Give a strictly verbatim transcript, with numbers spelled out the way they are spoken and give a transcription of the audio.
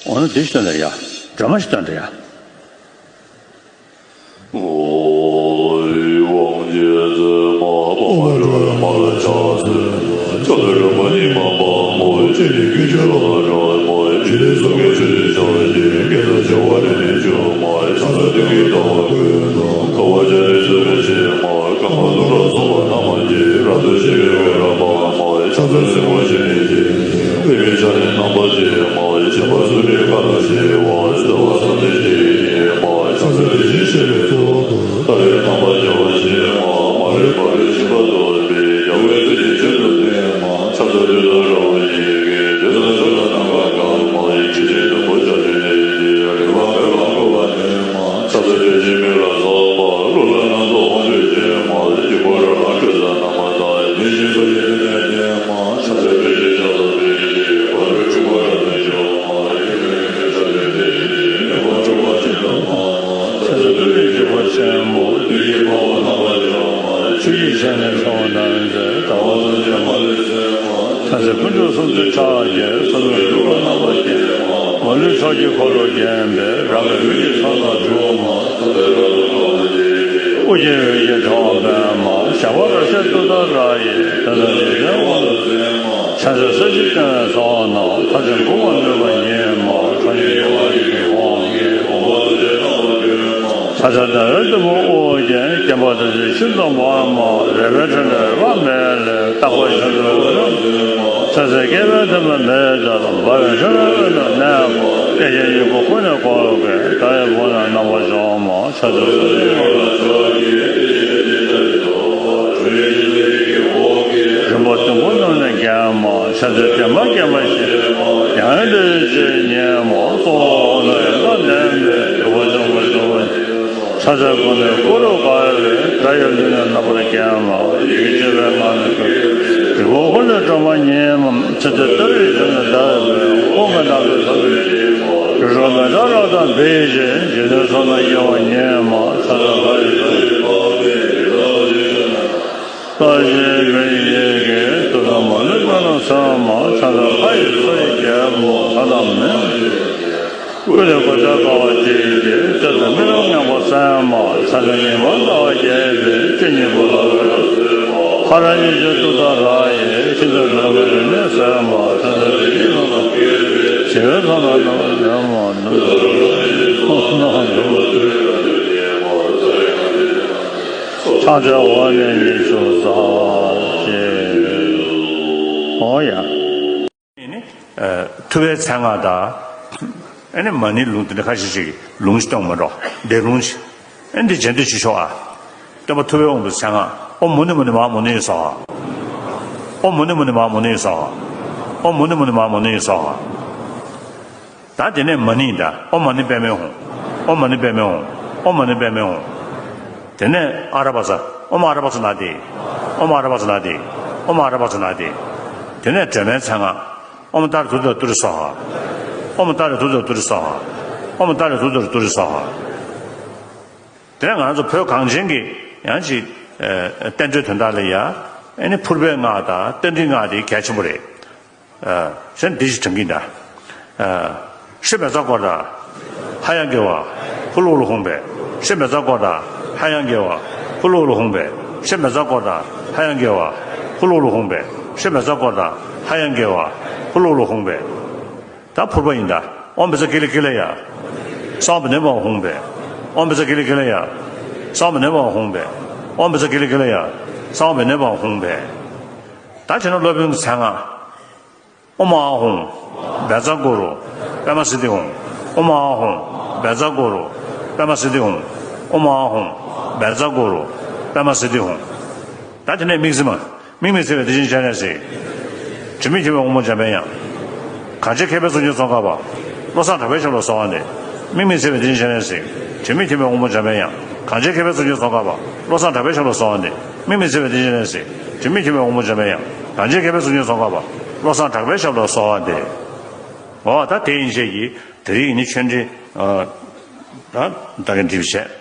འོ་ན་འདི་སྟོན་དང་ཡ། སྒྲོལ་མ་ཞིག་སྟོན་དང་ཡ། ཨོ་ཡི་དབང་རྗེ་བཙུན་མ་འཕགས་མ་སྒྲོལ་མ་ལ་ཕྱག་འཚལ། ཕྱག་འཚལ་སྒྲོལ་མ་ཉི་མ་སྤངས་མ། སྤྱན་ནི་ཀུན་མཆེད་ལ་རེག་མ། ཞི་ལྷས་སངས་རྒྱས་ཆོས་ཀྱི་ཞིང་རྒྱས། སྐལ་བཟང་བྱེ་བ་རིམ་གྱིས་བྱོན་མ། ཕྱག་འཚལ་བདུད་ཀྱི་མདའ་མ་ཀུན་དང་། དགའ་བ་བྱ་རིགས་སྲུང་མའི་གཤེད་མ། རྐང་པ་གསུམ་ལ་སོགས་པ་རྣམས་ཀྱིས། རབ་ཏུ་ཕྱེ་བའི་འོད་རབ་འབར་མ། ཕྱག་འཚལ་སྲིན་པོ་ཆེན་ནི་ཞི་ཞིང་། པདྨའི་ཞལ་ནི་རྣམ་པར་བརྒྱན་མ། བཞད་པ་སུ་ནི་ཁ་དོག་ཞི་བ། བཟོད་པ་བསམ་གཏན་བཞི་ཡིས་མཉེས་མ། ཕྱག་འཚལ་དེ་བཞིན་གཤེགས་པའི་གཙུག་ཏོར། ཏཱ་རའི་རྣམ་པར་རྒྱལ་བ་ཆེན་མ། མ་ལུས་པ་རོལ་ཅིང་ཕ་རོལ་ཏུ་ཕྱིན་པ། རྒྱལ་པོའི་ཚུལ་གྱིས་ཤིན་ཏུ་བསྟེན་མ། ཕྱག་འཚལ་ཏུཏྟཱ་ར་བ་ཡི་གེ། འདོད་དང་ཕྱོགས་དང་ནམ་མཁའ་གང་མ། ཡེ་ཤེས་ཀྱི་དུམ་བུས་ཞབས་ཀྱིས་མནན་ཏེ། རིག་པ་མེ་འབར་བཀོད་པ་ནས། མ། ཕྱག་འཚལ་ཏིང་འཛིན་མེ་ལ་སོགས་པ། གླུ་ལ་སྣ་ཚོགས་དབང་ཕྱུག་ཆེན་མ། དཀྱིལ་འཁོར་རབ་ལ་སྤྲོས་བྲལ་རྣམ་པར་དག་ཡིད་བཞིན་སངས་རྒྱས་ཀུན་ནས་བསྟེན་མ། ཕྱག་འཚལ་བདེ་གཤེགས་ཤཱཀྱ་པཎྜི་ཏ། བར་དོའི་འཁྲུལ་པ་རབ་ཏུ་ཞི་བ། མ་ཡེངས་པའི་ལུས་ནི་ཕྱག་འཚལ་བསྟོད། ཡེ་ནས་ཕྱོགས་བཅུ་པ་ཆེན་པོ། བདུད་ཀྱི་དཔའ་བོ་རྣམ་པར་སྤྱོད་མ། ཆུ་སྐྱེས་བྱ་ནི་ཚ་བོ་དང་མཛའ། ཟླ་བ་གསུམ་མཚན་མ་ལུས་གསལ་མ། ཕྱག་འཚལ་དཀོན་མཆོག་གསུམ་མཚོན་ཕྱག་རྒྱའི། ཚོམ་བུས་སྒྲུབ་པ་རྣམ་པར་བརྒྱན་མ། མ་ལུས་ཕྱོགས་ཀྱི་འཁོར་ལོས་བརྒྱན་པའི། རང་གི་འོད་ཀྱི་མཚོ་རྣམས་འཁྲུགས་མ། དབུ་རྒྱན་འོད་ཀྱི་ཕྲེང་བ་སྤེལ་མ། ཞབས་པད་རབ་བཞད་ཏུཏྟཱ་ར་ཡིས། དེ་དག་འཇིག་རྟེན་དབང་དུ་མཛད་མ། ཕྱག་འཚལ་ས་གཞི་ལྟེ་བའི་ཚོགས་རྣམས། མཐར་ཕྱིན་འགུགས་པར་ནུས་པ་ཉིད་མ། ཁྲོ་གཉེར་ཡོ་བ་ཡི་གེ་ཧཱུྃ་གིས། འོད་དཔག་ཐུགས་རྗེའི་རྣམ་པར་སྤྲུལ་མ། ཕྱག་འཚལ་ཏཱ་ར་ཏི་པཱུ་དབུ་རྒྱན། བརྒྱན་པ་ཐུགས་རྗེས་ཤིན་ཏུ་འབར་མ། རལ་པའི་ཕྲེང་བས་འོད་དཔག་མེད་ལས། རྟག་པར་བཞུགས་པའི་འོད་རབ་མཚོན་མ། ཕྱག་འཚལ་བསྐལ་པའི་མཐའ་མ་མེ་ལྟར། འབར་བའི་ཕྲེང་བའི་དབུས་ན་གནས་པ། བསྐལ་བརྒྱའི་སྙིང་པོ་ཀུན་ནས་བསྐོར་བའི། ཟླ་བའི་བུ་རྣམས་རྣམ་པར་སྦྱོང་མ། ཕྱག་འཚལ་ས་གཞིའི་ངོས་ལ་ཕྱག་གི། རིམ་པ་བདུན་པོ་རྣམས་ནི་བརྒྱན་མ། ཕྱག་འཚལ་བདེ་མ་དགེ་མ་ཞི་མ། ཡང་དག་པའི་ཆོས་ཉིད་མ། གཙོ་བོ་ཨོ་ནོ་ཡན་ལ་ལྡན་པའི། རྒྱལ་པོ་འཇམ་དཔལ་སྤྱོད་པ་ཆེ། ཕྱག་འཚལ་གོ་ཏའི་གུ་རུ་བཀའ་ལས། དགྲ་ཡི་ལུས་ནི་རྣམ་པར་བརྒྱན་མ། ཡི་གེ་བཅུ་པའི་ངག་ནི་ཀཱི། རིག་པ་ཧཱུྃ་ལས་སྒྲོལ་མ་ཉིད་མ། ཕྱག་འཚལ་ཏཱ་ར་ཡི་ཞབས་ནི་བརྡབས་པའི། དབུ་མའི་ནགས་ཁྲོད་ཚངས་པའི་དཀྱིལ་མ། རི་ཁྲོད་མེ་ཏོག་རབ་དང་འབིགས་བྱེད། འཇིག་རྟེན་གསུམ་རྣམས་དབྱེ་བ་ཉིད་མ། ཕྱག་འཚལ་ལྷ་ཡི་མཐུ་ཡིས་འཕགས་པའི། ཡི་དྭགས་ལ་སོགས་པའི། ལྟ་ཞིང་ཀུན་གྱི་ཡིད་ཀྱིས། ཏུཏྟཱ་མ་ཎི་ཀུན་ལ་སོགས་མ། ཕྱག་འཚལ་ལྷ་ཡི་མཚོ་ཡི་རྒྱལ་པོ། ལྷ་དང་མིའི། ཀུན་ལས་གོ་ཆ་དཀར་བ་གཅིག་གིས། ལྕགས་ཀྱུ་མེ་རླབས་ངན་པ་སེལ་མ། ཕྱག་འཚལ་ཉི་མ་ཟླ་བ་རྒྱས་པའི། བཅུ་གཉིས་པོ་ལ་འོད་རབ་མཚོན་མ། ཧ་ར་གཉིས་བརྗོད་ཏུཏྟཱ་ར་ཡིས། ཤིན་ཏུ་སྒྲོལ་མའི་རིམས་ནད་སེལ་མ། ཕྱག་འཚལ་དེ་བཞིན་ཀླུ་དང་བཅས་པའི། ཞི་བའི་མཚོ་རྣམས་རྣམ་པར་སྒྲོལ་མ། ནུབ་ཏུ་རོ་ལངས་ཀྱི་ཚོགས་རྣམས་འགྲོ་བ་སྤྱོད་པའི་ཉེན་མ། ཕྱག་འཚལ་འོག་མིན་གཉིས་སུ་གསལ་ཞེས། འོ་ཡ། ནི། ཨ། ཐུབ་པའི་མཚན་སྔགས་དང་། ཨ་ནི་མ་ཎིའི་ལུང་དེ་འདྲ་ཁ་ཤས་ཤིག་གི་ལུང་ཞིག་གཏོང་མ་འགྲོ། འདས་ལུང་ཞིག་ཨ་ནི་འདི་རྗེས་ཟློས་བྱེད་ཆོག་ཨ། སྟོན་པ་ཐུབ་པའི་དབང་པོའི་མཚན་སྔགས། ཨོཾ་མུ་ནེ་མུ་ནེ་མ་ཧཱ་མུ་ནེ་སྭཱ་ཧཱ། ཨོཾ་མུ་ནེ་མུ་ནེ་མ་ཧཱ་མུ་ནེ་སྭཱ་ཧཱ། ཨོཾ་མུ་ནེ་མུ་ནེ་མ་ཧཱ་མུ་ནེ་སྭཱ་ཧཱ། ད་དེ་ནས་མ་ཎི་ད། ཨོཾ་མ་ཎི་པདྨེ་ཧཱུྃ། ཨོཾ་མ་ཎི་པདྨེ་ཧཱུྃ། ཨོཾ་མ་ཎི་པདྨེ་ཧཱུྃ། དེ་ནས་ཨ་ར་པ་ཙ། ཨོཾ་ཨ་ར་པ་ཙ་ན་དྷཱིཿ། ཨོཾ་ཨ་ར་པ་ཙ་ན་དྷཱིཿ། ཨོཾ་ཨ་ར་པ་ཙ་ན་དྷཱིཿ། དེ་ནས་སྒྲོལ་མའི་མཚན་སྔགས། ཨོཾ་ཏཱ་རེ་ཏུཏྟཱ་རེ་ཏུ་རེ་སྭཱ་ཧཱ། ཨོཾ་ཏཱ་རེ་ཏུཏྟཱ་རེ་ཏུ་རེ་སྭཱ་ཧཱ། ཨོཾ་ཏཱ་རེ་ཏུཏྟཱ་རེ་ཏུ་རེ་སྭཱ་ཧཱ། དེ་ནས་ང་རང་ཚོ་བོད་གངས་ཅན་གྱི་ཡང་ཅིག་ཨ། རྟེན་འབྲེལ་དོན་དག་ལ་ཡ། ཨ་ནི་ཕུར་པའི་སྔགས་དང་རྟ་མགྲིན་སྔགས་དེ་གལ་ཆེན་པོ་རེད། ཨ། གཞན་འདི་ཞིག་དྲན་གྱིན་གདའ། ཨ། ཧྲཱིཿབཛྲ་གྷོ་ཊ། ཧ་ཡ་གེ་ཝ། ཧུ་ལུ་ཧུ་ལུ་ཧཱུྃ་ཕཊ། ཧྲཱིཿབཛྲ་གྷོ་ཊ། ཧ་ཡ་གེ་ཝ། ཧུ་ལུ་ཧུ་ལུ་ཧཱུྃ་ཕཊ། ཧྲཱིཿབཛྲ་གྷོ་ཊ། ཧ་ཡ་གེ་ཝ། ཧུ་ལུ་ཧུ་ལུ་ཧཱུྃ་ཕཊ། ཧྲཱིཿབཛྲ་གྷོ་ཊ། ཧ་ཡ་གེ་ཝ། ཧུ་ལུ་ཧུ་ལུ་ཧཱུྃ་ཕཊ། ད་ཕུར་པ་ཡིན་ད། ཨོཾ་བཛྲ་ཀཱི་ལི་ཀཱི་ལ་ཡ། གསང་བ་བི་ནོད་པ་ཧཱུྃ་ཕཊ། ཨོཾ་བཛྲ་ཀཱི་ལི་ཀཱི་ལ་ཡ། གསང་བ་བི་ནོད་པ་ཧཱུྃ་ཕཊ། ཨོཾ་བཛྲ་ཀཱི་ལི་ཀཱི་ལ་ཡ། གསང་བ་བི་ནོད་པ་ཧཱུྃ་ཕཊ། ད་བྱས་ན་སློབ་དཔོན་གྱི་མཚན་སྔགས། ཨོཾ་ཨཱཿཧཱུྃ། བཛྲ་གུ་རུ། པདྨ་སིདྡྷི་ཧཱུྃ། ཨོཾ་ཨཱཿཧཱུྃ། བཛྲ་གུ་རུ། པདྨ་སིདྡྷི་ཧཱུྃ། ཨོཾ་ཨཱཿཧཱུྃ། བཛྲ་གུ་རུ། པདྨ་སིདྡྷི་ཧཱུྃ། ད་དེ་ནས་དམིགས་བརྩེ་མ། དམིགས་མེད་བརྩེ་བའི་བདེ་ཆེན་སྤྱན་རས་གཟིགས། དྲི་མེད་འཁྱིལ་པའི་དབང་པོ་འཇམ་པའི་དབྱངས། གང་ཆེ་མཁས་པའི་གཙུག་ཆེན་ཙོང་ཁ་པ། བློ་བཟང་གྲགས་པའི་ཞབས་ལ་གསོལ་བ་འདེབས། དམིགས་མེད་བརྩེ་བའི་བདེ་ཆེན་སྤྱན་རས་གཟིགས། དྲི་མེད་འཁྱིལ་པའི་དབང་པོ་འཇམ་པའི་དབྱངས། གང་ཆེ་མཁས་པའི་གཙུག་ཆེན་ཙོང་ཁ་པ། བློ་བཟང་གྲགས་པའི་ཞབས་ལ་གསོལ་བ་འདེབས། དམིགས་མེད་བརྩེ་བའི་བདེ་ཆེན་སྤྱན་རས་གཟིགས། དྲི་མེད་འཁྱིལ་པའི་དབང་པོ་འཇམ་པའི་དབྱངས། གང་ཆེ་མཁས་པའི་གཙུག་ཆེན་ཙོང་ཁ་པ། བློ་བཟང་གྲགས་པའི་ཞབས་ལ་གསོལ་བ་འདེབས། འོ་ད་དེ་ཡན་ཆད་ཀྱིས་དེ་རིང་ནི་ཆོས་འབྲེལ། ཨ། ད་ད་གིན་འགྲིག་བྱས།